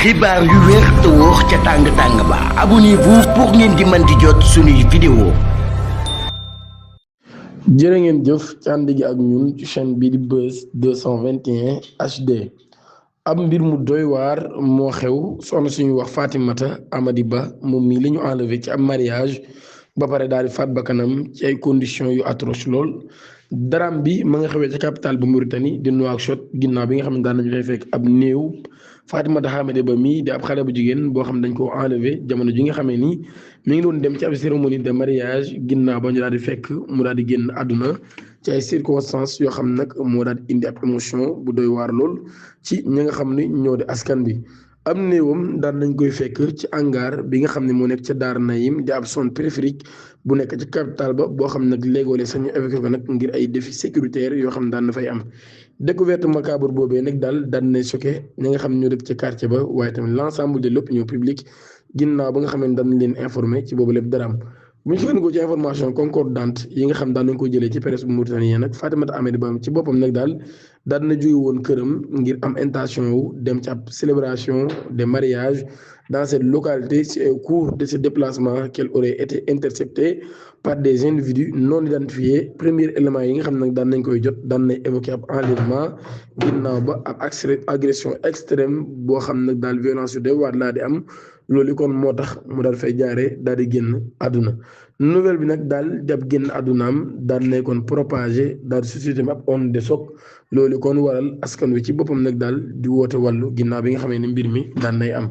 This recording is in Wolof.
xibaar yu wér te wóor ca tàng-tàng ba abonnez-vous pour ngeen di mën di jot suñuy vidéo. jërë ngeen jëf ci ànd gi ak ñun ci chaîne bii di Buzz 221 HD. ab mbir mu doy waar moo xew soxna suñu wax Fatimata Amady Ba moom mii la ñu enlevé ci ab mariage ba pare daal di faat bakkanam ci ay conditions yu atroce lool. daraam bi ma nga xewee ca capitale bu Mauritanie di Nouakchott ginnaaw bi nga xam ne daan nañu fay fekk ab néew Fatimata Amady Ba mii di ab xale bu jigéen boo xam dañ ko enlevé jamono ji nga xamee ni mi ngi doon dem ci ab cérémonie de mariage ginnaaw ba ñu daal di fekk mu daal di génn àdduna ci ay circonstances yoo xam nag moo daal di indi ab émotion bu doy waar lool ci ñi nga xam ni ñoo di askan bi. am néewam daan nañ koy fekk ci hangar bi nga xam ne moo nekk ca Dar Naïm di ab zone périphérique bu nekk ci capitale ba boo xam nag léegoolee sax ñu évacué ko nag ngir ay défis sécuritaires yoo xam ne daan na fay am. découverte macabre boobee nag daal daan na choqué ñi nga xam ne ñoo dëkk ca quartier ba waaye tamit l'ensemble de l'opinion publique ginnaaw ba nga xam ne daan nañ leen informé ci boobu lépp daraam. bu ñu sukkandikoo ci information concordante yi nga xam daan nañ ko jëlee ci presse bu Mauritanie nag Fatimata Amady Ba ci boppam nag daal daan na jóge woon këram ngir am intention wu dem ci ab célébration de mariage dans cette localité ci au cours de ce déplacement qu'elle aurait été interceptée par des individus non identifiés premier élément yi nga xam nag daan nañ koy jot daan nañ évoqué ab enlèvement ginnaaw ba ab agression extrême boo xam nag daal violence yu doy waar laa di am. loolu kon moo tax mu daal fay jaaree daal di génn àdduna nouvelle bi nag daal di ab génn àddunaam daal ne kon propagé daal di suscité ab onde de choc loolu kon waral askan wi ci boppam nag daal di woote wàllu ginnaaw bi nga xamee ne mbir mi daan nay am.